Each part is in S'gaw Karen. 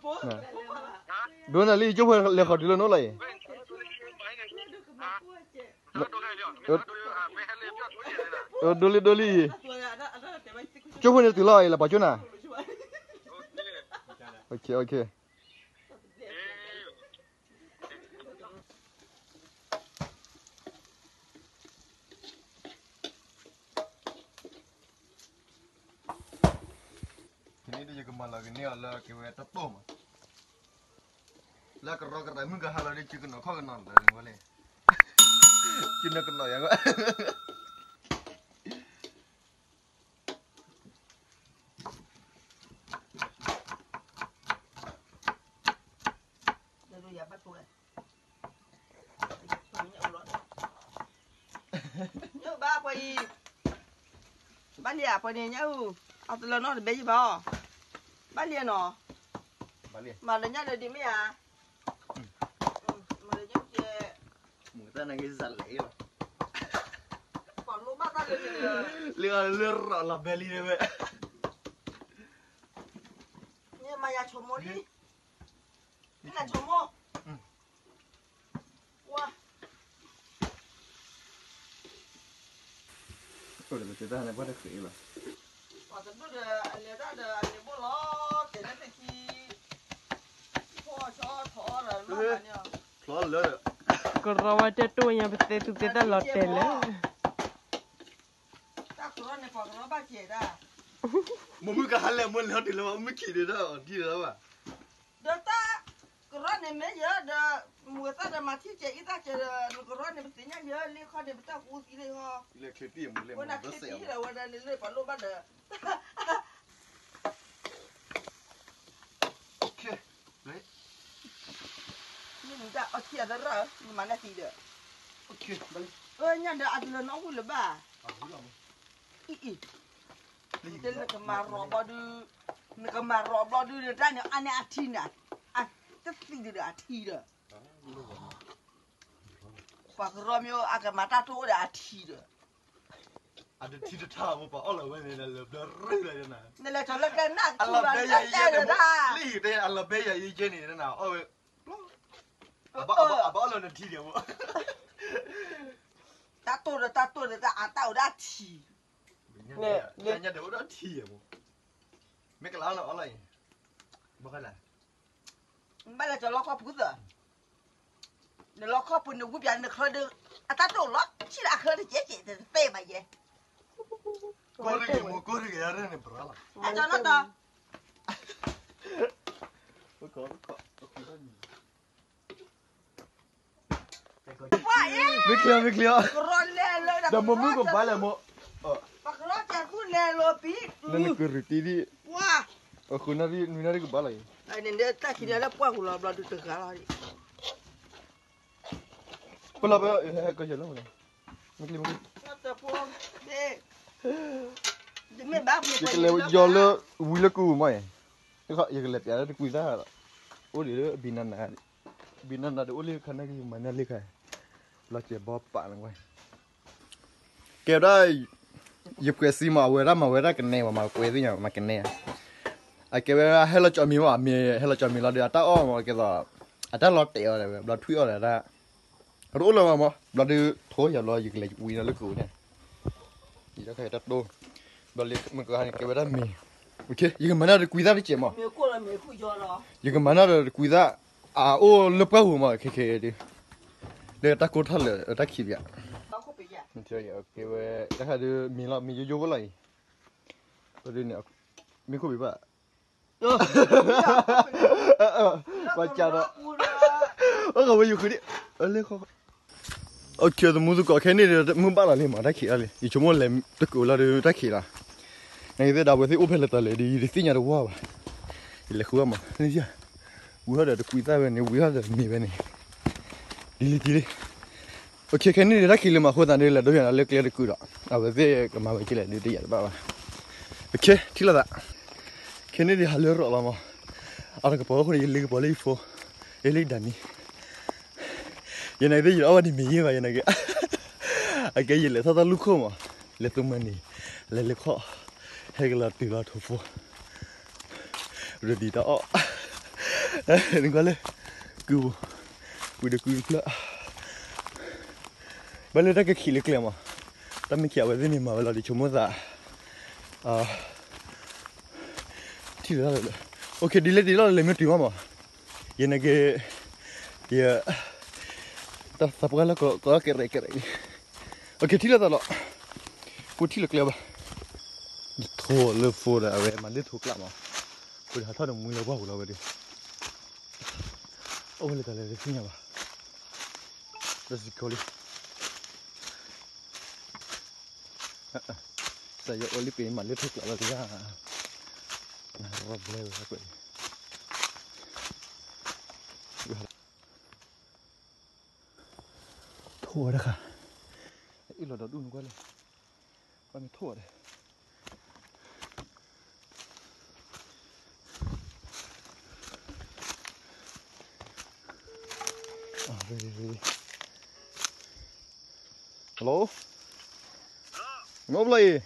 ဒိနၤလံ ကၠိဖိလဲၤဃီၤတုၤလၢနအိၣ်လီၤအံၤ, ဒိလံဒိလံ, ကၠိဖိန့ၣ်တုၤလီၤအံၤ လၢပှၤကၠိနၤ, ယကမၤလီၤကန့ၢ်အီၤလၢက့ၤဝဲတတိၢ်မး, လၢကရီကရဲးမုၣ်ကဟါလီၤဒီး စုကနီၤခီၣ်ကနီၤလၢဝဲလဲၣ်, စုနီၤကနီၤယၤ, ဘၣ်လံဧါ ပှၤန့ၣ်ညါအူ, အတလၢနီတဘဲယဘၣ်အီၤ, ဘၣ်လံနီၤ, မၤလၢညါဒီးဒ်မ့ၢ်ဧါ, မၤလၢညါကဲ, မူတၢ်နက့ၤစလဲၣ်လီၤ, လၢလၢရီးလီၤဘဲလံဝဲ, မၤယၤဆိမိၣ်လံ, မၤယၤဆိမိၣ်, ဝါ အိၣ်ဒီးပသ့တၢ်န့ၣ် ဘၣ်တဃ့လီၤ, ပှၤတဒူၣ်ဒီးအလဲၤတၢ်ဒီးအလဲၤဘိၣ်လီၤ, တဲလၢသ့ၣ်ခံ, ဖီၣ်ဆီထီၣ်အီၣ်ဒီးလီၤ, ဖျီလၢ, ကရီဝဲတဲတိၢ်ညါ ပသ့သူသ့တၢ်လီၤတဲာ်လၢ, တၢ်ကရီန့ၣ် ပှၤကရီဘၣ်ကဲၤတၢ်, မ့ၢ်မုၣ်ကဟါလဲၣ် မ့ၢ်လဲၤဟီၣ်တုၤလၢမုၣ်ခံဒုးဒီးဒ်လၢၤဘၣ် ဒီးတၢ်ကရီန့ၣ်မ့ၢ်ယၤဒီး, မူဝဲသၣ်ဒီးမၤထံၣ်ကဲၤအံသၣ်ကဲၤဒီး နကရီန့ၣ် ပသ့ၣ်ညါယၤလံခီန့ၣ် ပတၢ်ကူသံလံဟီ, ဝဲနၤချ့တံၢ်လၢဝဲဒၣ်န့ၣ်လၢပှၤလိၣ်ဘၣ်ဒီး, မ့ၢ်မတၤအီထံအသရၣ်ဧၢ, နမၤနၢ်သံဒီး, ညၣ်ဒီးအတလၢနီၣ်ဝံၣ်လၢၤဘၣ်, အံၤအံၤ, နကမၤရီဘျီဒု, နကမၤရီဘျီဒု နတၢ်န့ၣ်အါန့ၢ်အထံန့ၣ်, တသံဒုဒီးအထံဒီး ပှၤကရီမ့ၢ်အကမၤတၢ်တိၢ်အိၣ်ဒီးအထံဒီး, အတထံတထါမ့ၢ်ပှၤအီၣ်လီၤဝဲန့ၣ်လၢဘျၢရ့ၣ်လီၤ, နလဲၤထီၣ်လၢကနၣ်ထူလီၤ, လၢယတဲအလီၤဘဲယၤယကဲန့ၣ်နအီၣ်ဝဲ, အဘၣ်အီၣ်လီၤနထံဒီးမ့ၢ်, တၢ်တိၢ်ဒီးတၢ်တိၢ်ဒီးတၢ်အတၢ်အိၣ်ဒီးအထံ, ညၣ်ဒီးအိၣ်ဒီးထံမ့ၢ်, မ့ၢ်ကလါလီၤအီၣ်လီၤအံၤ, ဘၣ်လဲၤကလီခီပူၤသၢ နလီခီပူၤန့ၣ် ဝံပၠးနချၢဒီး အတၢ်တိၢ်လီၤ ဆံၣ်လၢအချၢတကဲကဲ တသ့ဘၣ်ယဲ, ကိးတဂ့ၤမိၢ် ကိးတဂ့ၤ အရၢၢ်န့ၣ် ပြၤလီၤ, အကနီတီ, မ့ၢ်ချ့မ့ၢ်ချ့, ဒီးမိၢ်မုၣ်ကဘၣ်လဲၣ်မိၢ်, ပကရီကဲၤသူၣ်လဲၤလီၤပံ, နကရူၢ်တံၢ်ဒံး, အဃိနနွံနၣ်ရံၣ်ကဘၣ်လီၤအံၤ, တၢ်ခံန့ၣ်လၢပှၢ်ပူၤလီၤ ဘျီဒုတဂၤလီၤ, ပလီၤပကယီၤလၢ, ယကလဲၤယီၤလၢဝံလၢကူမ့ၢ်, ယကလဲၤပျးလၢတကွံသၣ်, အိၣ်ဒံးလၢဘံနၤနၤ, ဘံနၤနၤဒီးအိၣ်လၢခါန့ၣ်ကယမၤနၢ်လံခါ, လီၤစဲးဘီပာ်လီၤဝဲ ကဲဝဲဒၣ်, ယပှဲၤစံမး အဝဲဒၣ်မၤဝဲဒၣ်ကနဲမး မၤကွဲးသ့ၣ်ညါ မၤကနဲ, အကဲဝဲဒၣ်ဟဲလီၤကၠီမံၤမး မ့ၢ်ဟဲလီၤကၠီမံၤလီၤဒီး အတၢ်အီၣ်မး ကဲသိး, အတၢ်လီၤတဲာ်အီၤဒီး ဘျီထွံၣ်အီၤဒီးတၢ်, တအိၣ်လၢၤဘၣ်မး ဘျီဒုးထိယၤဘျီ ယကလဲၤဝံၤနီၤလၢကအိၣ်န့ၣ်, ယတၢ်ခါတၢ်တိၢ်, ဘျီလၢမုၢ်ကဟါန့ၣ် ကဲဝဲဒၣ်မ့ၤ, ယကမၤနၢ်တကွံသၣ်တစဲးမး, ယကမၤနၢ်ဒီးတကွံသၣ်, အအိၣ်လၢပှၢ်ပူၤမး ခဲခဲဒုး လၢတၢ်ကိၢ်ထီၣ်လၢာ်တၢ်ခံးပၠး, ကဲဝဲ, တၢ်ခါဒုးမ့ၤလီၤ မ့ၤယိယိဖိလီၤအံၤ, ဒုးန့ၣ်, မ့ၢ်ခိၣ်ပံၤဘၣ်, ပှၤကးဒီး, အိၣ်ကဝဲယဃုဒံး, လၢခီ, အိၣ်ကၢသမူသကိးခဲန့ၣ်ဒီး မုၢ်ဘၣ်လီၤလံမး တၢ်ခံးအါလံ ယဆိကမိၣ်လဲၤတကိးလီၤဒီးတၢ်ခံးလီၤ, နသ့ၣ်ဒၣ်ဝဲသ့ၣ်အိၣ်ဖဲလဲၣ်တၢ်လဲၣ်ဒီး ယတသ့ၣ်ညါတဝါဘၣ်, ယလဲၤဃုအီၣ်မး, ဝံၤဟီၣ်ဒီးတကွံသၣ်ဝဲန့ၣ် ဝံၤဟီၣ်ဒီးမ့ၤဝဲန့ၣ်, ဒ်လံဒ်လံ အိၣ်ခဲခဲန့ၣ်ဒီး တၢ်ခံးလံမး အဃိသတးန့ၣ် လဲၤဒိယၤလၢကျဲတကုာ်ဒီး အဝဲသ့ၣ်ကမၤဝဲကလဲၣ်ဒုးတယာ်တဘၣ်ဘၣ်, အိၣ်ခဲ ထံၣ်လိာ်သး, ခဲန့ၣ်ဒုးဟးလၢရီးလီၤမး, အတကပီၤအဃိန့ၣ် ယလ့ကပီၤလၢယဖိ, ယလ့ဒၣ်မံၤ, ယနာ်က့ယအီၣ်ဘၣ်ဒ်မ့ၤယဲၢ်ဘၣ်ယနာ်က့, အကဲယလဲၤထီၣ်တၢ်လူၢ်ခိၣ်မး, လဲၤသူမၤနံၤ, လဲၤလဲၤခီၣ်, ဟဲကလီၤတုၤလီၤထိၣ်ဖိ ရဒံးတၢ်အီၣ်, နကွၢ်လၢ ကုၢ်ပူၤ, ဝံၤဒီးကုၢ်တဖျၢၣ်, ဘၣ်လၢတၢ်ကခံးလၢကျဲမး, တၢ်မ့ၢ်ခံးအဝဲသ့ၣ်န့ၣ်မၤဝဲလီၤ ဒ်ဆိကမိၣ်သး, ထံၣ်လၢတၢ်လၢ, ဒ်လဲၣ်ဒ်လဲၣ်လဲၣ်မ့ၢ်တုၤမးမး, ယနာ်က့ၤ, ယ, တၢ်သးပှၢ်လၢကီကီကဲရဲၣ်ကဲရဲၣ်, ထံၣ်လၢသးလီၤ, ပူၤထံၣ်လၢကျဲဘၣ်, ယထိလၢဖိဒီး အဝဲမၤလၢထိကျးမး, ဃိဒီးဟးထီၣ်ဒီးမှံလၢပှၢ်ပူၤလီၤဝဲဒီး, အိၣ်ဝဲလၢတၢ်လဲၤတသ့ၣ်ညါဘၣ်, လၢစကီလံ စးယအိၣ်လံပ့ၤမၤလၢထိကျးလီၤတဂၤ, ရၢဘျဲဝဲကွဲး, ထိၣ်ဝဲတခါ, အ့ၣ်လီၤဒီးဒူၣ်နကွၢ်လၢ, ကွၢ်မ့ၢ်ထိၣ်ဝဲဒီး Hello? နအိၣ်ဖျဲၣ်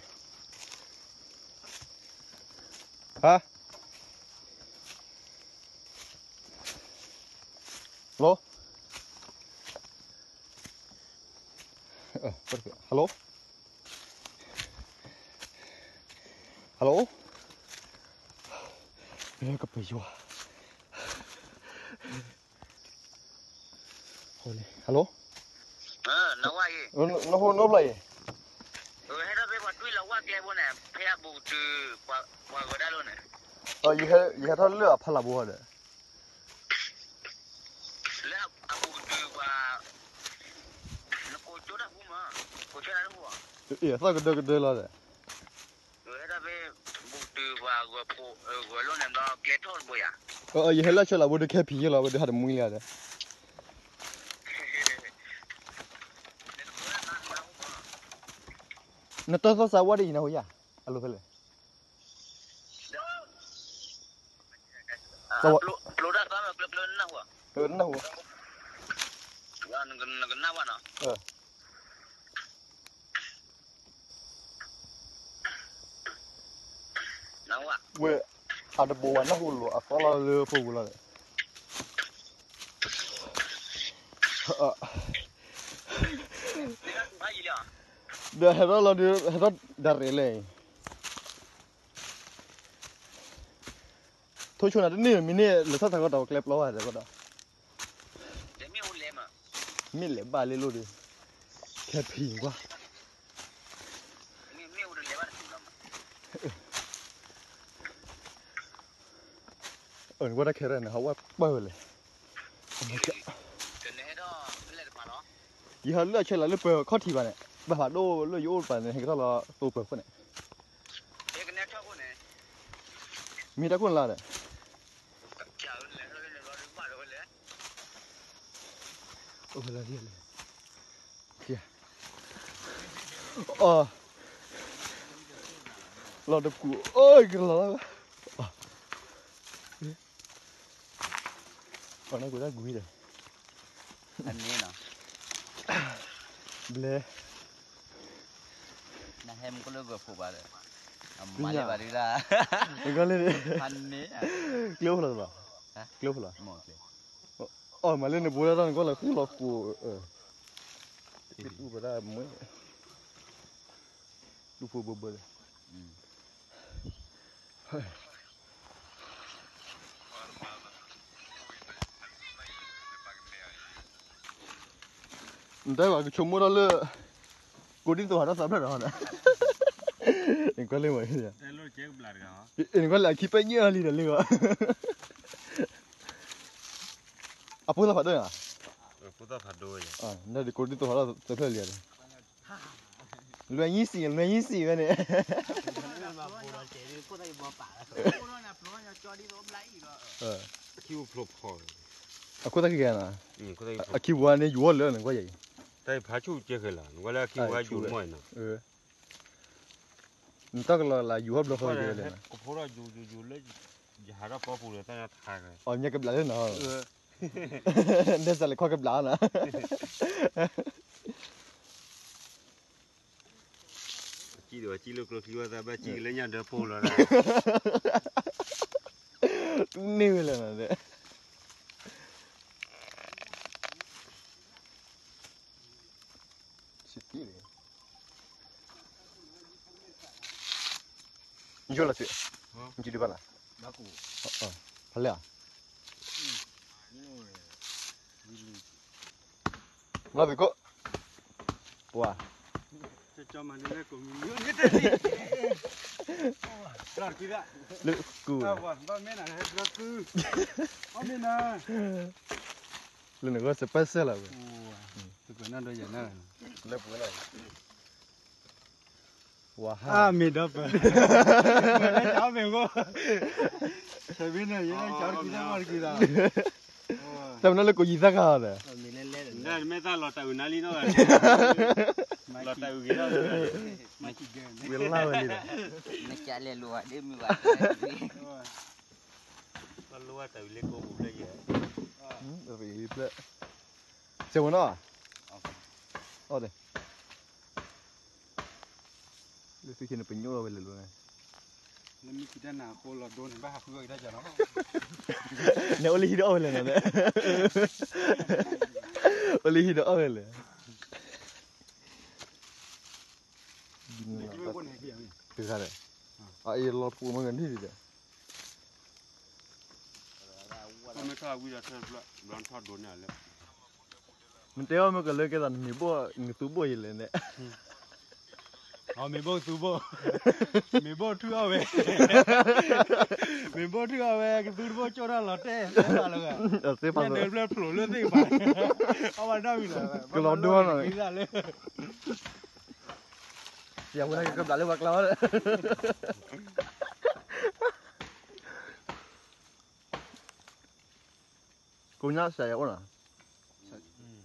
အံၤ, ဟါ, Hello? Hello? Hello? ကပယွၤ, Hello? နအိၣ်ဖျဲၣ်အံၤ, ဟဲထီၣ်ဖဲပှၤတွံၢ်လီၤဝၣ်ကျဲဖိန့ၣ် ဖဲအဘူးကတုၤ ပှၤဂၤဒၣ်လိၤန့ၣ်, ယဟဲထီၣ်လၢအဖီလာ်ဘိဒီး လၢအဘူးကတုၤပှၤ, နကိးကၠိတၢ်ဟူမး, ကိးကၠိတၢ်ဟူ, အသီၣ်ကဒၢကဒၢလီၤဒီး, ဟဲထီၣ်ဖဲဘူးကတုၤပှၤဂၤဖိ, ဂၤလိၤန့ၣ်ဘျီကျဲထီၣ်တဘိယၤ, ယဟဲလၢဆၢလီၤဘိဒီးခဲဖံးယ့ၢ်လီၤဝဲဒီးဟးတမှံလံဒီး, နတၢ်သီၣ်စးဝါဒ်အံၤနဟူယၤ, အလိၤဖဲလဲၣ် ပျိတၢ်သီမ့ၢ်ကျၢၤကျၢၤနၢ်ဟူ, နကနၣ်ဝဲနီၤ, ဝဲ, အတဘိဝဲနၢ်ဟူလီၤ အသီလီၤလၢဖိပူၤလီၤ, ဒီးဟဲထီၣ်လီၤဒီး ဟဲထီၣ်ဒၣ်ရဲၣ်လဲၣ်, ထိၣ်ဆိနၤတန့ၢ်မံၤန့ၣ် လဲၤထီၣ်သးကီးတီၤကျဲပျီဝဲဒီးကီးဒီး, မ့ၢ်လဲၤဘၣ်လၢလိၣ်ဒီး, ခဲဖံးကွၢ်, နကွၢ်တၢ်ခဲရဲၣ်န့ၣ် ဟးဝဲပၢၢ်ဝဲလဲၣ်, ယဟးလၢအဆဲးလၤလၢပၢၤခီၣ်ထံးဘၣ်န့ၣ် ဘၣ်ဖးဒိၣ်လၢယအိၣ်တပၤန့ၣ် ဟဲကထီၣ်လီၤသိပၢၤခိၣ်န့ၣ်, မ့ၢ်တၢ်ခိၣ်နလါဒီး, လီၤတကူၣ် အိၣ်ကလီၤလီၤ, အန့ၣ်ကွဲးတၢ်ကွံဒီး, ဘျဲ, နဟဲမူကလၢဂီၤဖိဘၣ်ဒီး, မၤလၢဘၣ်ဒုဒၣ်, ကျိဖျိလီၤ, ကျိဖျိလီၤ, အီၣ်မၤလၢနဘိလၢတၢ်နကွၢ်လီၤဃုလီၤဃိ, တူၢ်ပဒၣ်မွဲ, တူၢ်ဖိဘၢဘၢဒီး နတဲဘၣ်ကဆိကမိၣ်ထီၣ်လၢ ကိးဒံၣ်သိးဟးထီၣ်သးဖျၢၣ်ဒီး, နကွၢ်လၢမၤ, နကွၢ်လၢအခံပညၣ်လံဒီးလံဂီၤ, အဖိသၣ်ဖးဒိၣ်ဧါ, နကိးဒံၣ်သိးဟးထီၣ်သးဖျၢၣ်လံဒီး, လွဲၢ်ယံၤစံး လွဲၢ်ယံၤစံးဝဲန့ၣ် အခိၣ်သၣ်ခံဂၤနီၤ, အခံပူၤန့ၣ် ယူၤအီၣ်လၢနကွၢ်ယၤအံၤ, တၢ်ဖးဆူၣ်ကဲဃဲၤလီၤ နကွၢ်လၢအခံပူၤယူၤမီၢ်နီၤ, နတၢ်ကလီၤလၢယူၤအီၣ်ဘျီဃီကဲလဲၣ်နီၤ, ကဖိထီၣ်ယူၤယူၤယူၤလၢ ယဟးထီၣ်ကီၢ်ပူၤဒီးတၢ်ညါထါကဲ, အီၤမ့ၢ်ကဘျးလၢနီၤ, ဒဲစးလဲၤခီကဘျးနီၤ ကံၣ်ဒီးကံၣ်လၢကျိချံဝဲသးဘၣ်ကံၣ်ကလၢညၣ်ဒၢဖိလီၤ, တူၢ်န့ၢ်ဝဲလၢနီၤ, ယိလီၤစ့ၢ်, နကဒုဘၣ်လၢ, ဖလဲၣ်ဧါ, လီၤဘံၣ်ခိၣ်, ပှၤ, လၢကူ, လၢနဂီၢ်စပၢၢ်စၢၣ်လီၤဝဲ, ဝၤဟါ, မ့ၢ်ဒီပၢၢ်, မ့ၢ်လၢကၠီမ့ၢ်ဂီၢ်, ဆၢမ့ၢ်န့ၣ် ယဲလၢကၠီတကွံတၢ်မီတကွံတၢ်, တၢ်မနုၤလၢကိးယံၤသၣ်ခါအီၤဒီး, မ့ၢ်တၢ်လီၤတၢ်အုးနါလံနီၢ်ဂၤ, လီၤတၢ်အုးဂ့ၤထီၣ်, ဝံၤလၢ်ဝဲလံဒီး, နကလဲၤလိာ်အီၤဒ်မုၢ်ဘၣ်, တၢ်အုးလ့ကိးပူၤဖျၢၣ်ယဲၢ်, ဖျၢၣ်, စဲဝဲနီၤ, အီၤဒီး လၢသုခံန့ၣ် ပညိၣ်လီၤဝဲလဲၣ်လိၤန့ၣ်, လၢမ့ၢ်ခံတၢ်နၤအဃိလီၤဒိန့ၣ် ဘၣ်ဟးဃုအီၣ်က့ၤတၢ်ကၢ်လီၤ, နအိၣ်လၢဟံၣ်ဒီးအီၣ်ဝဲလဲၣ်န့ၣ်, အိၣ်လၢဟံၣ်ဒီးအီၣ်ဝဲလဲၣ်, တဂၤဒီး, အအံၤလီၤပူၤမ့ၢ်ဂ့ၤန့ၣ်ဒီး မ့ၢ်ထီၣ်ဝံၤဒီးထၢဖျၢၣ် ဘျီထီၣ်ဒိးန့ၢ်လၢ, နတဲအီၤမ့ၢ်ကလၢကဲသး နမ့ၢ်ဘိၣ် နသူဘိၣ်ယလဲၣ်န့ၣ်, အမ့ၢ်ဘိၣ်ကသူဘိၣ်, မ့ၢ်ဘိၣ်ထုအီၣ်ဝဲ, မ့ၢ်ဘိၣ်ထုအီၣ်ဝဲ ကသူတဘိၣ်ကၠိၣ်ထီၣ်လီၤတဲာ်သဲဘၣ်လီၤဂာ်, ညၣ်ဒၢဖျၢၣ်ဖျိးလၢသ့ၣ်ကပၤ, အဝဲဒၣ်ဝံၤလီၤ, ကလီၤဒိနီၤ, ယဝဲကဘျးလၢပှၤကျါ, ကိးညါစးယၤအိၣ်နီ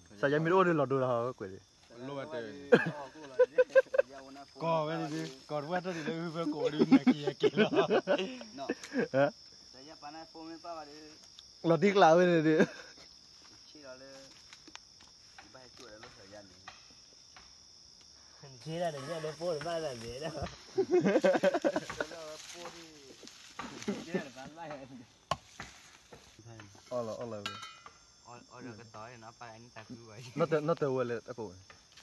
ၤ, စးယၤမ့ၢ်တအိၣ်ဒီးလီၤဒိလီၤကွဲးဒံး, ကီၢ်ဝဲန့ၣ်ဒုး ကီၢ်တဝဲတၢ်ဒုးလၢဝဲကိးဝဲဒုး နက့ၤယက့ၤလီၤ, လီၤတံၢ်ကျးဝဲန့ၣ်ဒုး, ဆ့လီၤလၢ, ဘၣ်ဟဲကၠိၣ်လၢလီၢ်ဆၢယါန့ၣ်, ဆ့လီၤတညၣ်လၢပိၢ်တဘၣ်သးန့ၣ်, အီၣ်လီၤအီၣ်လီၤဝဲ, အီၣ်လီၤကတီၤနီၤ, ပၢ်န့ၣ်တၢ်ဃုဝဲ, နီၢ်တဝဲလဲၣ်တကိးဝဲ, နီၢ်တ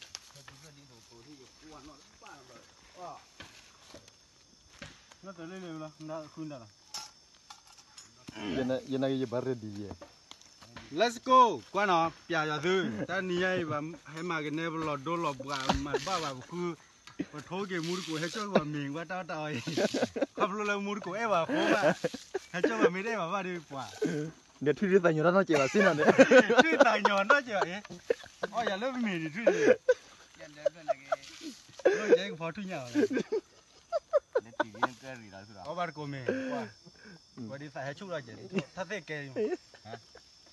ဝဲလဲၣ်လီၤ, ဃုနၤလီၤ, ယနာ်က့ယဘၣ် ready ယဲ, Let's go, ကွၢ်နီၤ ပျးယွၤသု, တနံၤညါအံၤ ပဟဲမၤကနဲ ပလီၤဒိလီၤဘှး မၤတဘၣ်ဘၣ်ပဃု, ပထိက့ၤမူတကိး ဟဲကၠီၣ်ပှၤမ့ၤ ကွၢ်တၢ်အီၣ်တၢ်အီအံၤ, ခီဖျိလၢမူတကိးအဲၣ်ပှၤအဃိဘၣ်, ဟဲကၠီၣ်ပှၤမ့ၤတအဲၣ်ပှၤဘၣ်ဒီးပှၤ, ဒီးထွံၣ်ဒုးသးညီတၢ်နီတစဲးဘၣ်စ့ၢ်နီၤန့ၣ်, ထွံၣ်သးညီနီတစဲးဘၣ်အံၤ, အီၣ်ယၤလၢမ့ၤဒံးထွံၣ်ဒံး, လၢယဲကဖီထွံၣ်ညၣ်အီၤ, အီၣ်ဘၣ်တကိးမ့ၤ, ကွၢ်ဒ်သးဟဲဆူၣ်လီၤကဲး, ထၢသ့ၣ်ကဲ, ထံ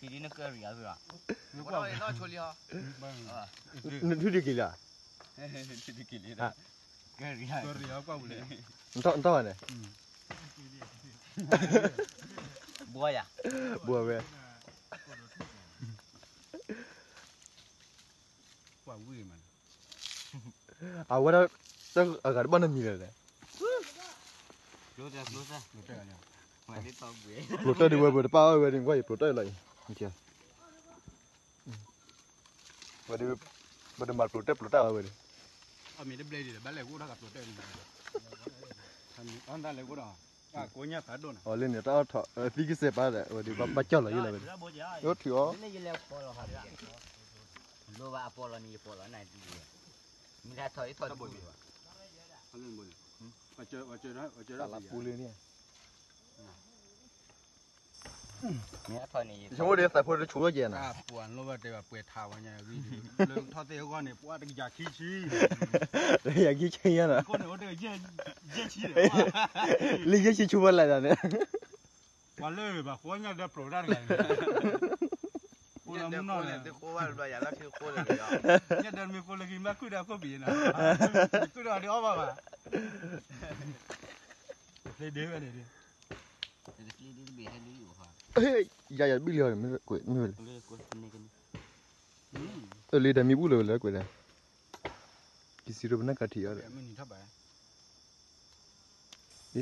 ဒ်နကရံၣ်အါသုလီၤ, နထွံၣ်ဒုးက့ၤလီၤ, ကရံၣ်အါ, နထီၣ်ဘၣ်န့ၣ်, ဘှီယၤ, ဘှီဝဲ, ကွၢ်ဝံၣ်မး အဝဲဒၣ်, အဂၤတဘၣ်နီတမံၤလဲၣ်, ပျိတၢ်ဒ်ဝဲပတပာ်အီၣ်ဝဲန့ၣ် ကွၢ်ယပျိတၢ်လီၤအံၤ, ဝဲဒၣ်, ပတမၤပျိတၢ်ပျိတၢ်ဝဲဒၣ်, အမ့ၢ်တဘျဲဒံးဘၣ်လဲၣ် ကအိၣ်တၢ်ကပျိတၢ်န့ၣ်, အတၢ်လဲၤကအိၣ်ဒီး, အကိးညၣ်ဖးဒိၣ်နီၤ, အီၤလၢန့ၣ်တၢ်အီၣ်ထီၣ်သံကစဲးပာ်ဒီး ဝဲဒၣ်ဘၣ်ကၠီၣ်လီၤယဲလီၤဝဲဒၣ်, အိၣ်ထုးအီၤ လိၣ်ဘၣ်အပီၣ်လီၤန့ၣ် ယပီၣ်လီၤန့ၣ်, မ့ၢ်ဒၣ်ထီၣ်အံၤထီၣ်တဘိန့ၣ်, ပူလၢန့ၣ်, မ့ၢ်ထီၣ်န့ၣ် ယဆိကမိၣ်ဒီးသးဖိတဆူၣ်လီၤကဲနၤ, ပှၤလိၣ်ဘၣ်တဲဘၣ်ပှဲၤထးဝဲညါ, လၢထီၣ်သ့ၣ်အဂီၢ်န့ၣ် ပှၤတကယၤခံဆံ, တကယၤခံဆံညါနီၤ, လၢယဲၢ်ဆံဆူၣ်ဝဲလဲၣ်ဒၣ်န့ၣ် ပှၤလၢဘၣ်ဃိညါဒီးပျိတၢ်တဂၤန့ၣ်, ဃိလီၤမူနီၢ်န့ၣ်, ညါဒီးမ့ၢ်ဃိလၢက့ၤမၤခုၣ်ဒီးခိၣ်ဘံးနီၤ, ခုၣ်ဒီးဒုးအီၣ်ဘၣ်ဘၣ်, တသ့ဒ့ဝဲန့ၣ်ဒုး, ယၤယၤတဘံၣ်လံအီၤ, မ့ၢ်ဝဲလဲၣ်, အလံဒီးမ့ၢ်ဘူၣ်လၢဝဲလဲၣ်ကွဲးလဲၣ်, ကစံးရိပနၢ်ကထံၣ်အီၤဒီ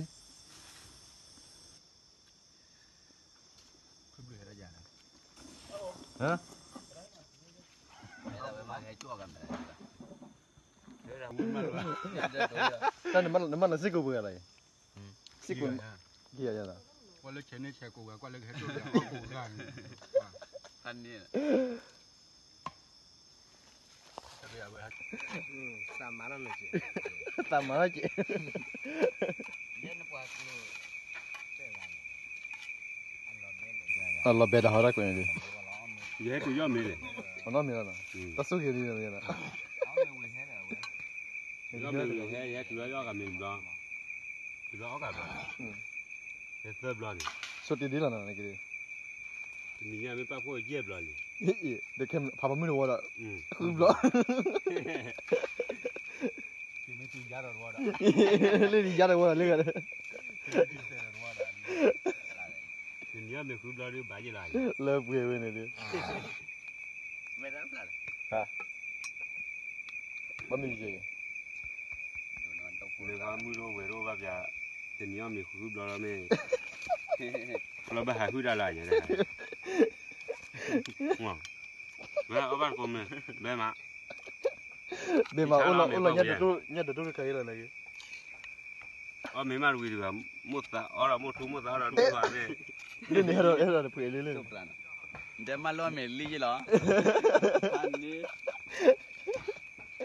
း, ဟၢ တၢ်နမ့ၢ်နစ့ၢ်ကီးပှဲၤဂၤလီၤအံၤ, စ့ၢ်ကီး, ကယၤယၤလီၤ, ကွၢ်လၢဆဲးန့ၣ်ဆဲးကိးဝဲ ကွၢ်လၢကဟဲဒိၣ်ဒီး သးမၤထီၣ်က့ၤ, အလီၤဘဲတၢ်ဟီတၢ်ကွဲးန့ၣ်ဒ်, ယဟဲတုၤယီၣ်မ့ၤလဲၣ်, အနီၢ်မ့ၤလီၤ, တၢ်ဆိၣ်ဂ့ၤဒ်န့ၣ်, ယဟဲတုၤလီၤယီၣ်ကမ့ၤတဘျီ, တုၤလီၤအီၣ်ကဘျီ, ဟဲသၢဘျီန့ၣ်, ဆိတ့ဒ်လီၤနၤ, တနံၤညါမ့ၢ်ပာ်ဖှိၣ်ယဲၢ်ဘျီလံ, ဖးပမုၢ်တဝီဒီး, ဃုဘျီ လၢနယါတဝီဒီးလၢဂၤဒီး, တနံၤညါမ့ၢ်ဃုဘျီဒုးဘၣ်ယဲၢ်လီၤ, လၢပှဲၤဝဲန့ၣ်ဒုး, ဘၣ်မ့ၢ်ယဲၢ်, မုၢ်တအိၣ်ဝဲၢ်တအိၣ်ဘၣ်ပျၢ်, တနံၤအီၣ်မ့ၤဃုဘျီလီၤမ့ၢ်, လီၤဘၣ်ဟးဟုၣ်တၢ်လၢယဲၢ်, အီၣ်ဘၣ်တကိးမ့ၢ်, ဘဲမး, ဘဲမးအိၣ်လီၤ, အိၣ်လီၤ, ညၣ်ဒၢးတိၢ်တခါအံၤလီၤန့ၣ်, အီၣ်မ့ၤမးတဝံၤတဂၤ, မိၢ်သးအီၣ်ဒီးမိၢ်ထူမိၢ်သးအီၣ်ဒီးဒိၣ်ဘၣ်န့ၣ်, လၢန့ၣ်ဟဲဒီးအဲၣ်ဒိးတပှဲၤလၢလၢ, ဒဲမးလီၤမ့ၤလံယလီၤ,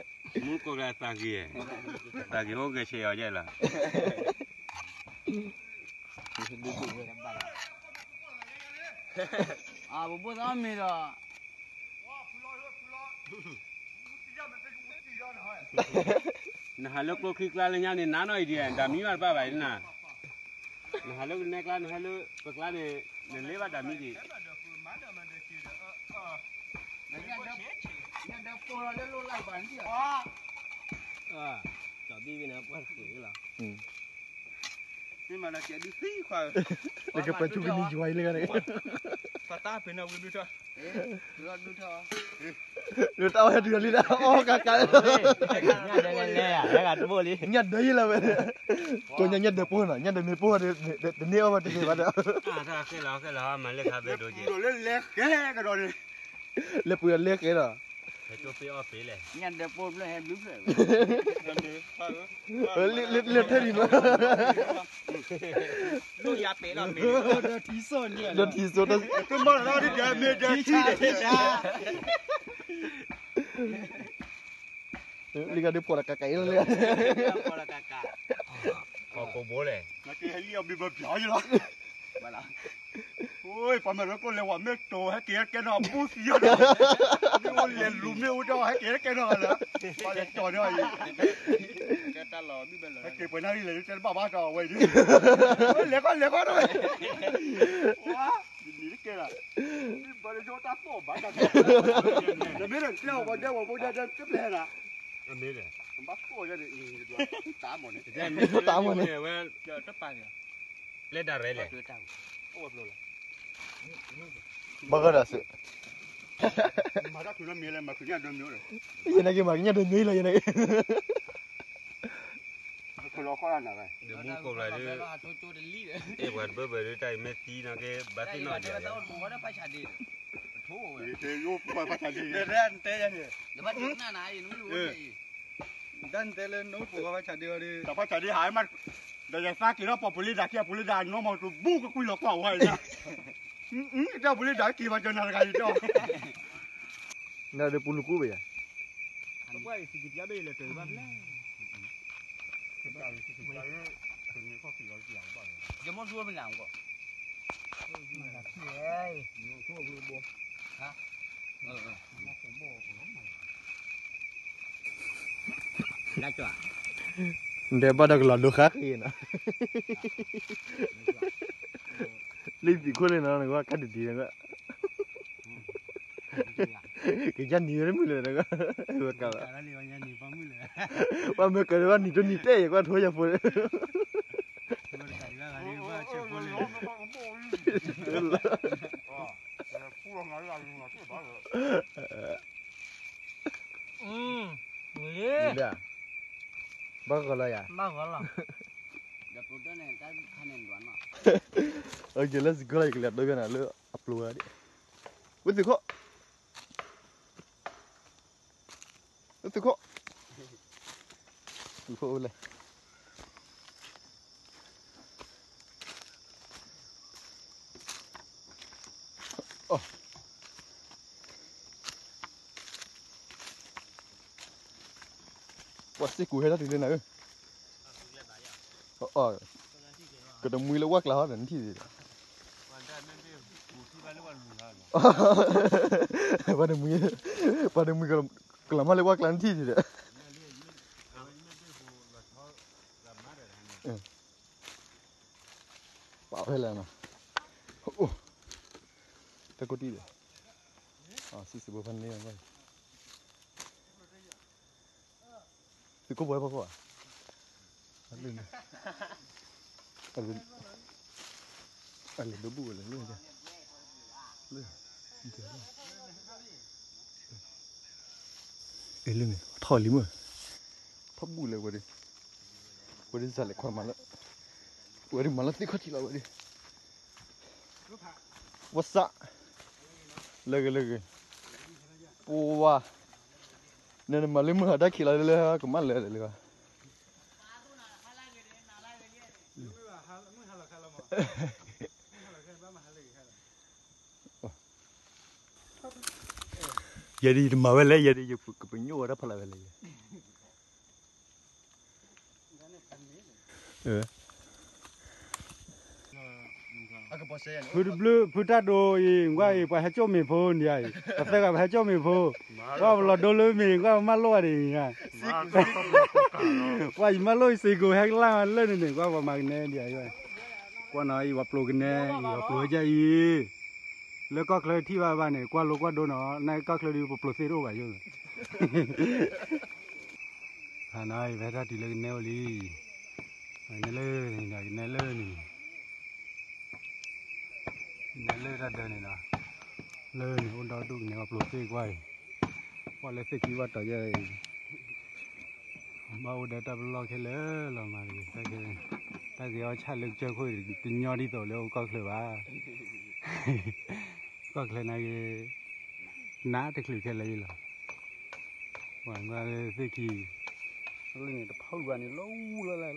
မူကိးဂၤသးဂ့ၤ, သးဂ့ၤအိၣ်ဂဲၤဆဲးအီၤယဲၢ်လီၤ, အဘိၣ်သီမ့ၤဒီး နဟးလၢကျိချံကျါလၢညါန့ၣ် နါနီၢ်အံၤဒံး တၢ်မံဘၣ်တဘၣ်ဘၣ်အံၤနၤ, နဟးလၢကနဲကျါ နဟဲလၢပကျါန့ၣ် နလဲၤဘၣ်တၢ်မံဒံး, ညၣ်ဒၢပိၢ်လီၤလၢလိၣ်လၢ်ဘၣ်န့ၣ်, စီၤဘံၣ်ဝံၤန့ၣ် ပှၢ်တက့ၢ်လီၤ, နကပှဲၤထူကနံၤယွၤအံၤလၢဂၤန့ၣ်, ပှၢ်တၢ်ဖဲန့ၣ်ဝံၤဒုးထီၣ်, ဒုးတၢ်အီၣ်ဟဲတုၤလီၤလံဒီး အီၣ်ကးကးလၢ, ညၣ်ဒၢယဲလီၤဝဲ, ကိးညါညၣ်ဒၢပိၢ်နီၤ ညၣ်ဒၢမ့ၢ်ပိၢ်ဒီး တန့ၢ်အီၣ်ဘၣ်တန့ၢ်ဘၣ်ဒီး, လၢပှဲၤဒီးလဲဃဲဒီး, လဲၤပှဲၤအီၣ်ဖဲလဲၣ်, လၢထဲလံမး, ဒီးထံစိ, လၢဂၤဒုးဖီၣ်တၢ်ကးကးအံၤလီၤလၢ, ဖီၣ်ကိးဘိလဲၣ်, နကဟဲလံအီၤဘံၣ်ဘၢပျီယလီၤ, အိ ပှၤမၤရၢကျိၣ်လဲၤဝဲမ့ၢ်တိၤ ဟဲက့ၤဟဲကဲနီၤ ဘူၣ်သံယီၤဒီး, မ့ၣ်အူလဲၤလူၤမ့ၣ်အူဒီး ဟဲက့ၤဟဲကဲနီၤလၢ, ပှၤလဲၤကၠီၤန့ၢ်အီၤအံၤ, ဟဲက့ၤပှဲၤနၣ်ရံၣ်လဲၤ တဲတဘၣ်ဘၣ်ဒီးအဝဲအံၤ, လဲၤဃီလဲၤဃီဒီး, ဝါ, ယနံၤတကဲလီၤ, ဘၣ်လၢယိၣ်တၢ်သိၣ်ဘၣ်တၢ်, နမ့ၢ်ဒီးတဲအီၤ ပှၤဒဲဝဲဖိဒဲဒဲတပျဲၢ်နၤ, အမ့ၢ်ဒီး, ဘၣ်သိၣ်ယၤန့ၣ်, တၢ်မၤန့ၣ်, တၢ်မၤန့ၣ်, ပျဲၢ်ဒၣ်ရဲလဲၣ်, ဘၣ်ဃးဒီးစ့ၢ်, ယနာ်က့ၤမၤကညၣ်ဒၢမ့ၤလီၤ ယနာ်က့ၤ, မူကိးဂၤဒုး, အဲၣ်ပှၤတဘၢဘၢဒုး တၢ်အံၤမ့ၢ်သံနီၢ်က့ၤ ဘၣ်သ့ၣ်နီၢ်ဒံး, တၢ်နတဲလၢနအိၣ်ပှၤဘၣ်ဆၣ်ဒ့, တၢ်နတဲလၢနအိၣ်ပှၤဘၣ်ဆၣ်ဒ့အီၤဒီး, တၢ်ဘၣ်ဆၣ်ဒ့ဟးမး, ဒီးယသးက့ၤထီၣ်ပှၤပူၤလံဒၣ်ခံ အပူၤလံဒၣ်နီၢ်မီၢ်တဘူၣ်ကကွံာ်လီၤကွၢ်ဝဲအံၤ, တၢ်ပူၤလံဒၣ်က့ၤဘၣ်ကၠီၤနၤတဂၤအံၤဒီး, နဒီးပူၤလူၤကူဘၣ်ယၤ နတဲဘၣ်ဒီးကလီၤဒိဃါဃ့နီၤ, လၢသံးခိၣ်လၢနီၤ နကဘၣ်ကၢ်တဒံး, ကယၢ်နံၤဝဲမုၢ်လၢၤ, ဝဲကလီၤ, ပှၤမ့ၢ်ကလီၤဘၣ်နံၤတနံၤတဲယၤ ကွၢ်ထိယၤဖိလၢ ဘၣ်ဂီၤလီၤယၤ, ဘၣ်ဂီၤလီၤ, လၢစံးကီၢ်လၢယကလဲၤဒိယနၤလၢအပျိၤဝဲဒၣ်, ဝဲသ့ၣ်ခိၣ်, ဝဲသ့ၣ်ခိၣ်, သုးဖိအိၣ်လဲၣ်. အိၣ်, ပှၤစ့ၢ်ကီးဟဲထီၣ်တုၤလၢနၤဧၢ, ကတမှံလၢဝၣ်ကျါဟီဒီးနထံၣ်ဒံးဒီး, ပှၤတမှံ, ပှၤတမှံကလီၤမၢ်လၢဝၣ်ကျါနထံၣ်ဒံးဒီး ပာ်ဖဲလဲၣ်နီၤ, အိၣ်, တၢ်ကိးတံၢ်ဒီး, စံၣ်စ့ဘိဖဲန့ၣ်, သုးကိၢ်ပှဲၤဖီခိၣ်ဧါ, အလဲၤဒိးဘူၣ်ဝဲလဲၣ်, လၢ, လၢန့ၣ် ထီၣ်လံမ့ၢ်, ထီၣ်ဘူၣ်လၢဝဲဒၣ်, ဝဲဒၣ်စးလဲၤခွါမၤလၢ, ဝဲဒၣ်မၤလၢသ့ၣ်ခီၣ်ထံးလီၤဝဲဒၣ်, ဝဲစး, လၢဂ့ၤလၢဂ့ၤ, ပဝါ, နနမၤလၢမုၢ်ဟးတၢ်ခံးလီၤလၢကမၣ်လၢာ်လၢ, ယဲဒၣ်ယတမၤဝဲလဲၣ်, ယဲဒၣ်ယကပညိၣ်ဝဲဒၣ်ဖးလၢ်ဝဲလဲၣ်, ဖုတဘျုး ဖုတၢ်ဒိအံၤ ကွၢ်အံၤ ပှၤဟဲကၠိၣ်မ့ၤဖိဒံးအံၤ, ပသၢဂၤပဟဲကၠိၣ်မ့ၤဖိဒံးအံၤ, ကွၢ်ပလီၤဒိလၢမ့ၤ ကွၢ်ပမၢလိၣ်ဒံးအံၤ, ကွၢ်ယမၢလိၣ်ယစ့ကိးဟဲကလၢ်မးလၢန့ၣ်န့ၣ် ကွၢ်ပှၤမၤကနဲဒံးအံၤ, ကွၢ်နီၤအံၤ ပှၤပျိၤကနဲအံၤ ပှၤပျိၤဟဲကၠၢ်အံၤ, လၢကီၢ်ချၢထံၣ်ဘၣ်ဘၣ်န့ၣ် ကွၢ်လိကွၢ်ဒိနီၤ နကီၢ်ချၢဒုးပပျိၤသ့တအိၣ်ဘၣ်ယိၣ် ဖဲနီၤအံၤ ပဟဲထီၣ်တုၤလၢကနဲအိၣ်လံ, ကနဲလၢန့ၣ် ကနဲလၢန့ၣ်န့ၣ်, ကနဲလၢတၢ်ဒၢန့ၣ်နီၤ, လၢန့ၣ် အိၣ်ဒီဒူၣ်ကနဲပှၤပျိၤသ့ကွၢ်အံၤ, ကွၢ်လၢသ့ၣ်ခံဘၣ်တီၤယဲအံၤ, ဘၣ်အိၣ်ဒီးတၢ်ပလီၢ်ခဲလၢာ်လီၤမးတဂ့ၤ, တၢ်ဂ့ၤအီၣ်ဆၣ်လၢကစၢၢ်ခိၣ်အံၤ တညီဒ်သိးလၢအိၣ်ကီၢ်ချၢဘၣ်, ကီၢ်ချၢန့ၣ်ဂ့ၤ နးတချုးခဲလၢာ်အံၤလီၤ, ပှၤကွၢ်လၢသ့ၣ်ခံ, လၢန့ၣ်တဖီၣ်ဘၣ်န့ၣ် လီၤလၢလၢ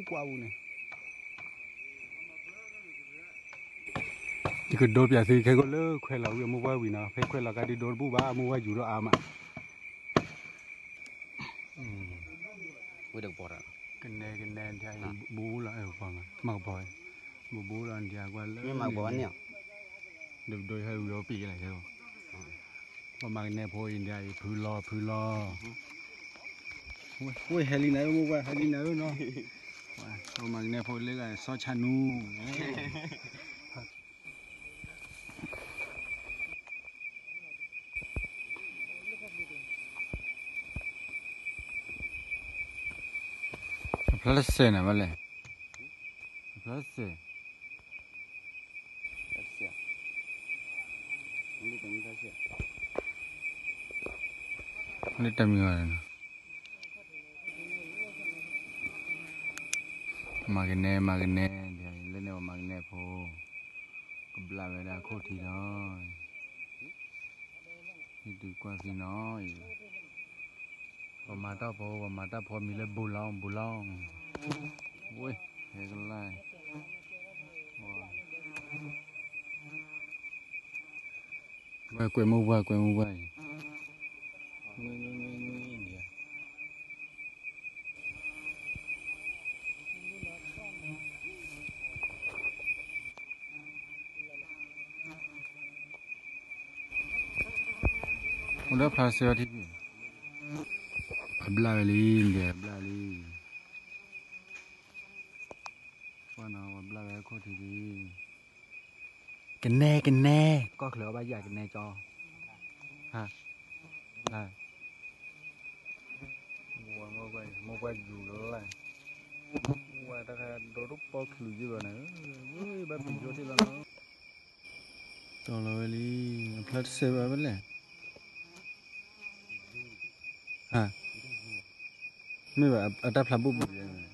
ကွၢ်ပူၤန့ၣ် ယကဒိပၠးသုခဲကိာ်လၢခွဲးလီၤဝံၤအမိၢ်ပှၢ်ဝံၤနီၤ, ဖဲခွဲးလီၤကါဒုးဒိတဘူၣ်ဘၣ် အမိၢ်ပှၢ်ယူၤထီၣ်အါမး, ဝဲတကပီၤတၢ်, ကနဲကနဲဒ်အံၤ ဘူးဘူးလီၤ မၤကပီၤ, ဘူးဘူးလီၤဒ်အံၤကွၢ်လၢ, ဒိဟဲဝံၤအပံၤကလဲၣ်ခဲ, ပှၤမၤကနဲဖိအံၤဒ်အံၤ ဖုလီၤဖုလီၤ, ဝဲဟဲလံနၤဧၢမိၢ်ပှၢ် ဟဲလံနၤဧၢနီၤ, ပှၤမၤကနဲဖိလၢဂၤစီၤဆါနူ အဖျါတစဲးန့ၣ်ဘၣ်လဲၣ်, အဖျါတစဲး, လၢတၢ်မံၤဂီၤန့ၣ်, မၤကနဲ မၤကနဲ, လၢန့ၣ်ပှၤမၤကနဲဖိ, ကဘျၣ်ဝဲဒၣ်ခိၣ်ထံးလီၤ, ဟံၣ်ဒုးကွၢ်သံနီၤအံၤ, ပှၤမၤတၢ်ဖိ ပှၤမၤတၢ်ဖိမံၤလၢဘူးလီၤ ဘူးလီၤ, ဝဲ, ဟဲကလၢ်, ကွဲမုၢ်ပှၢ် ကွဲမုၢ်ပှၢ်အံၤ, အိၣ်ဒီးဖျါစဲအီထံ, အဘျၣ်ဝဲလံ, ဒဲးအဘျၣ်လံ, ပှၤနီၤ ပှၤဘျၣ်ဝဲခိၣ်ထံးလံ, ကနဲကနဲ, ကီၢ်ချၢအီၣ်ဘၣ်ယၤကနဲကၠီ, ဟါ, ဟါ မိၢ်ပှၢ်ယူၤလီၤ, ဝဲတၢ်ခါဒိတပီချုးယုၢ်ဘၣ်န့ၣ်, ဘၣ်ပယီၤထံၣ်လီၤနီၤ, တီၤလီၤဝဲလံ, အဖျါတစဲးဘၣ်ဝဲလဲၣ်, ဟါ, မ့ၢ်ဘၣ်အတၢ်ဖျါဘူၣ်ဘူၣ်ယဲန့ၣ်,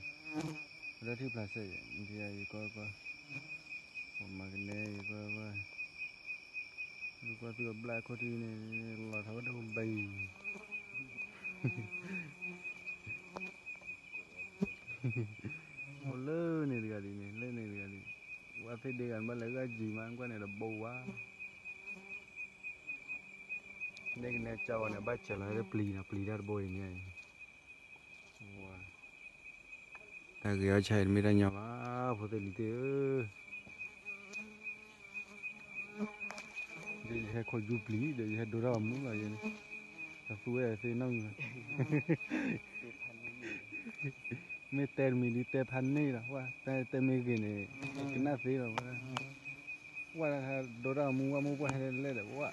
အတၢ်ထံၣ်ဖျါစဲးယဲ, ဒ်အံၤကွၢ်ကွၢ်, ပှၤမၤကနဲအံၤကွၢ်ကွၢ် လူကွၢ်သုအဘျၣ်ခိၣ်ထံးန့ၣ် လီၤထီၣ်ဝဲဒၣ်ဘၣ်အံၤ, န့ၣ်တဂၤဒ်န့ၣ် လဲၣ်န့ၣ်တဂၤဒ်, ဝဲသ့ၣ်ဒ့ဂၤန့ၣ် ဘၣ်လဲၤဂၢၢ်ကံမး ကွၢ်န့ၣ်တဘိဝါ, ဒ့ကနဲကၠီဝဲန့ၣ် ဘၣ်စဲၤလီၤလၢပျံၤနီၤ ပျံၤတၢ်တဘိအံၤန့ၣ်, တၢ်ဂ့ၤအီၣ်ဆၣ်အံၤတမ့ၢ်တၢ်ညီဘၣ် ဖိသ့ၣ်လံၤသ့ၣ်ဧၢ, ဒီးယဟဲခိၣ်ယူပျံၤ ဒီးယဟဲဒိတၢ်ဂီၤမူလီၤယဲန့ၣ်, တၢ်သူဝဲသ့ၣ်နီၣ်မံၤဘၣ် မ့ၢ်တဲတမံၤဒ်တဲဖးန့ၢ်လီၤ, တဲမ့ၢ်ဂ့ၤန့ၣ် ကနၣ်သ့လီၤ, ဝဲဒိတၢ်ဂီၤမူ ဝဲမူပှၢ်ဟဲလဲၣ်ဒီးဝဲ,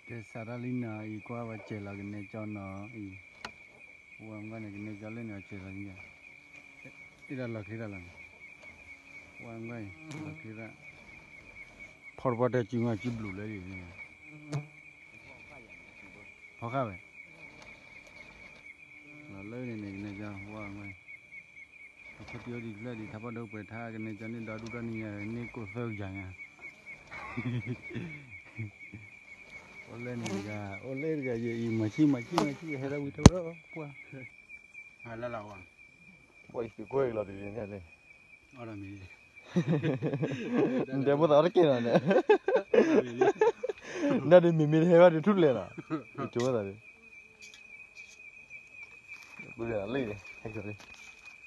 ကဲစးတၢ်လံနီၤအံၤ ကွၢ်ဝဲစဲၤလီၤကနဲကၠီနီၤအံၤ, ဝဲမူပှၢ်န့ၣ် ကနဲကၠီလၢန့ၣ် အစဲၤလီၤလံ, အ့ၣ်ဒၣ်လီၤချ့တၢ်လီၤန့ၣ်, ဝဲမူပှၢ်အံၤ လီၤချ့တၢ်, ဖီတပှၢ်တၢ်စုမးစုဘျုးလၢန့ၣ်, ဖီဃာ်ဝဲ လီၤလၢန့ၣ်န့ၣ် ကနဲကၠီ ဝဲမူပှၢ်အံၤ, အခိၣ်တံၢ်အိၣ်ဒံးဖျၢၣ်ဒံး ထါပှၢ်ဒိပှဲၤထါ ကနဲကၠီန့ၣ်ဒီဒူၣ်ဒီနံၤညါ န့ၢ်ကိၢ်သၢကယၤညါ, အိၣ်လဲၣ်န့ၣ်တဂၤ အိၣ်လဲၣ်တဂၤ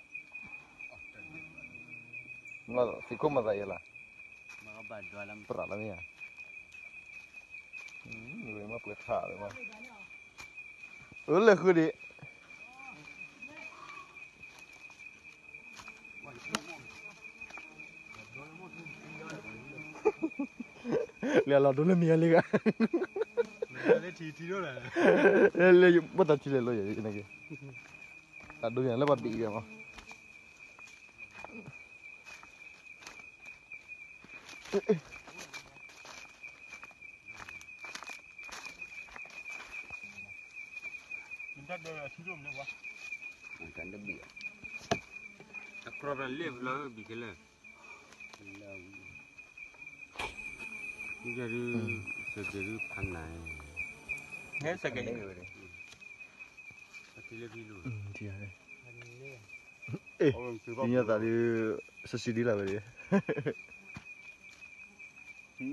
ယအံၤ မၤဆံၣ်မၤဆံၣ်မၤဆံၣ် ဟဲဒၣ်ဝံၤထီၣ်ဝဲဒီးပှၢ်, လၢလၢဝဲ, ပှၢ်အံၤသုးကွဲၢ်လီၤတဂ့ၤန့ၣ်, နတဲဖိသၣ်အီၤတက့ၢ်နီၤန့ၣ်, နဒ်မ့မ့ၢ်တဟဲဘၣ်ဒုးထူၣ်လဲၣ်နီၤ, ယကၠိဝဲသးဒ် လံ, ဟဲကၠိလံ, သံခိၣ်မၤသးယဲလီၤ, ပရၤလီၤမ့ၢ်ဧါ, မ့ၢ်ပှဲၤခးဝဲ, အၢလဲၤဃုဒံး လၢလီၤဒိလၢမံၤအလံဂၤ, လၢဘၣ်တၢ်ထံလဲၤလိယဲန့ၣ်က့, တၢ်ဒိယဲလၢပှၤဘံးယဲမး တၢ်ဒိအထံဒိၣ်မးန့ၣ်ဝဲ, တၢ်ဒိဘံး, အကြၢးတၢ်လ့ၣ်ဖျၢၣ်ဘံးခဲလၢာ်, ဒုး, စကဲးဒုးဖးနၤ, ဟဲစကဲး, ထံလၢဖံလူၤ, အ့ၣ်, သ့ၣ်ညါသးဒုး, စစံဒ်လၢဝဲဒၣ်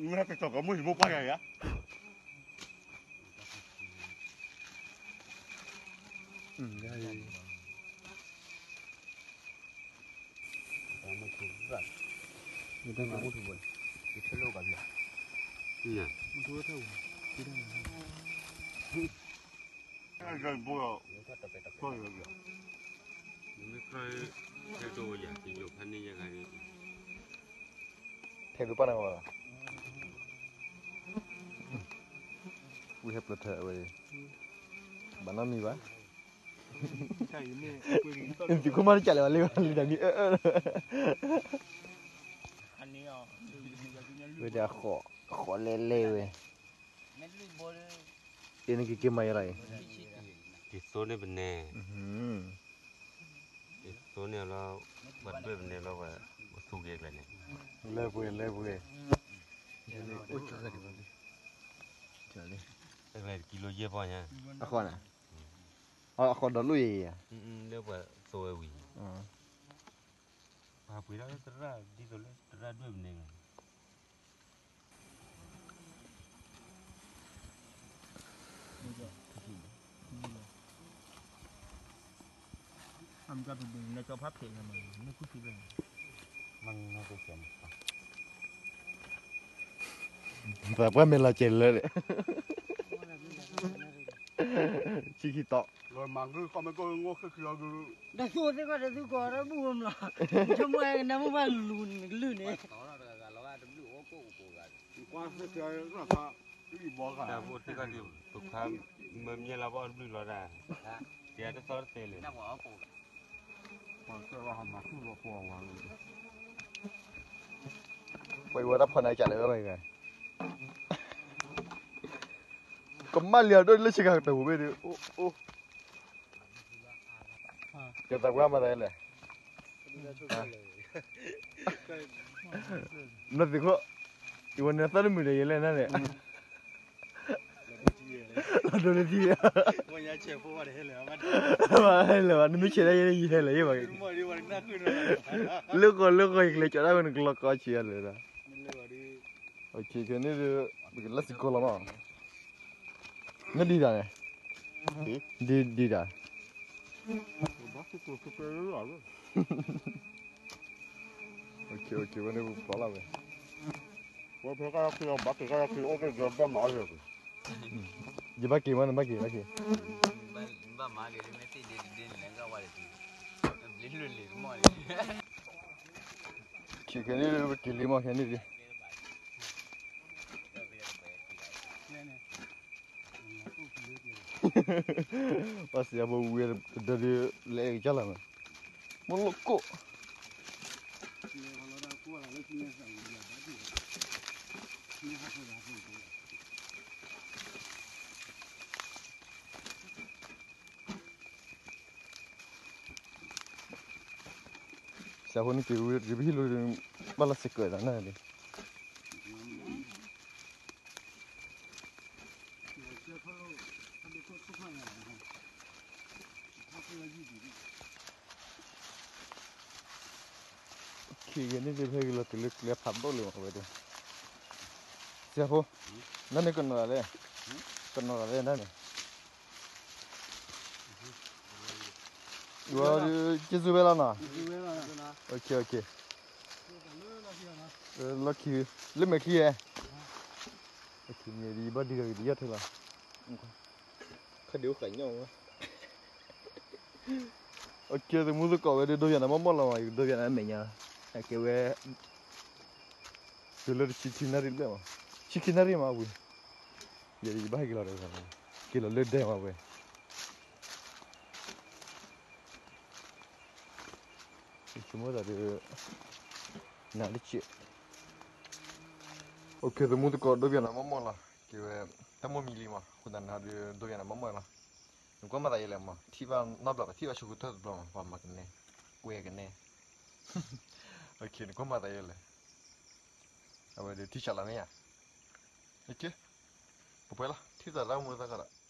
မ့ၢ်ကစီၤကမိၣ်ဟံၣ်မိၢ်ပှၢ်ယၤယၤ, မ့ၢ်ကြၢး, ထဲဒိးပာ်နၤဝဲလီၤ, ဝံဟဲပျၢၤထၢၣ်ဝဲ, ဘၣ်နီတမံၤဘၣ်, သုးခိၣ်မးတကးလၢၤဘၣ်လၢလံတၢ်မံၤအၢအၢ, ဝဲဒၣ်ဃိးလဲၤလဲၤဝဲ, အ့ၣ်နက့ၤက့ၤမၤယဲလီၤအံၤ, က့ၤသိန့ၢ်ပနဲ, က့ၤသိန့ၢ်လီၤ, ပှၤဒွဲၣ်ပနဲလီၤ, ပသူက့ၤကျဲန့ၣ်, လဲၤပှဲၤလဲၤပှဲၤ, တကံလိယဲၢ်ပီၢ်ညါ, အဃိန့ၣ်, အဃိဒီးလိၣ်ယဲၢ်ယဲၢ်, လၢပှၤသိဝဲဝံၤ, ပှၤပှ့ၤဒၣ်လၢသရၣ် ဒ်သိးလၢသရၣ်ဒွဲၣ်ပနဲလီၤ. သးပှၢ်မဲာ်လီၤစဲးလၢာ်, ဆံခံတီၤ, ဒီးသူသ့ၣ်ကီးဒီးသူကီးဒီးဘူၣ်ဝဲမလီၤ, ဆိကမိၣ်နမုၢ်ဘၣ်လူၤန့ၣ်ကလုၢ်န့ၣ်, တၢ်ဖိသ့ၣ်ကီးဒ် ပခါမၢမၠဲလီၤဘီၣ်တဘျုးလီၤဒၣ်, တဲတသီတသဲလဲၣ်, ပှၤဝဲတၢ်ဖီၣ်နၤကၢ်လၢဝဲဂၤ, ကမၣ်လံအဒိၣ်လၢဆ့ကၤကတၢၢ်ပူၤဘ့ၣ်ဒုး, အိၣ်, ကသးပှၢ်မၤသးလဲၣ်, နသ့ၣ်ခိၣ်, ယဝဲန့ၣ်သၢတမုာ်ဒီးယဲလဲၣ်နၤန့ၣ်, လီၤဒိလၢထံၣ်, ဟဲလၢၤဘၣ်, နမ့ၢ်ဆဲးဒၣ်ယဲ ယဟဲလၢၤယဲဘၣ်, လၢကီၢ်လၢကီၢ် ယကလဲၤကၠီဒၣ်ဝဲနကလီၤကီဆံးအလၢၤ, ခဲန့ၣ်ဒီး ပကလၢစ့ၢ်ကီးလီၤမး, နဒံးတၢ်န့ၣ်, ဒံးဒံးတၢ် ဝဲန့ၣ်ပျီလီၤဝဲ, ယဘၣ်က့ၤမး နဘၣ်က့ၤ ဘၣ်က့ၤ, ခဲန့ၣ်ပက့ၤလံမး ခဲန့ၣ်ဒံး ဘၣ်စံးအဖိဝံၤတဒၢဒုး လဲၤအဲၣ်ကစၢ်လီၤမး, မ့ၢ်လိၣ်ကိၣ် စံးဖိန့ၣ်က့ၤဝံၤ ယပဟံၣ်လိၤ ဘၣ်လၢစ့ၢ်ကီးသးန့ၣ်, ခံဂၤန့ၣ်ဒုး ဖဲက့ၤလီၤတုၤလၢကျဲဖးဒိၣ်လံမးဝဲဒၣ်, စံးဖိ, နန့ၣ်ကနီၤတၢ်လဲၣ်, ကနီၤတၢ်လဲၣ်နန့ၣ် ဝဲဒုး က့ၤစူးဝဲလီၤနီၤ, လီၢ်ခံ လၢမဲာ်ချံဧါ, မ့ၢ်ဒ်ယဘၣ်ဒံးတၢ်က့ၤဒ်ယီၢ်ထဲလီၤ, ခဒံးအိၣ်ဃးညီဝဲ, အကဲသမူသကိးဝဲဒုး ဒိယၤနၤမီၢ်မီၢ်လီၤမး, ယကဒိယၤနၤမဲာ်ညါ, အကဲဝဲ တုၤလၢတဆံခံနၣ်ရံၣ်တဘျဲၣ်မး, ဆံခံနၣ်ရံၣ်မးဝံၤ, ယဲယဘၣ်ဟဲက့ၤလီၤဒီး က့ၤလီၤလၢဒဲမးဝဲ ဆိကမိၣ်သးဒီး နၤတစဲး, အိၣ်ခ့သမူသကိး ဒိပၠးနၤမီၢ်မီၢ်လီၤ, ကဲဝဲ တၢ်မိၢ်မံလံမး, အဃိသတးနၤဒီး ဒိပၠးနၤမီၢ်မီၢ်လီၤ, နကွၢ်မၤသးယဲလဲၣ်မး, ထံၣ်ဘၣ်နီတဘျီ ပထံၣ်ဘၣ်ဆိကတၢၢ်တဘျီမး ပှၤမၤကနဲ, ကွဲကနဲ, အိၣ်ခ့ နကွၢ်မၤသးယဲလဲၣ်, အဝဲဒီးထံၣ်စးလီၤမ့ၢ်ဧါ, အိၣ်ခ့, ပပှဲၤလီၤ ထံၣ်သးတၢ်မူသကိးလီၤ.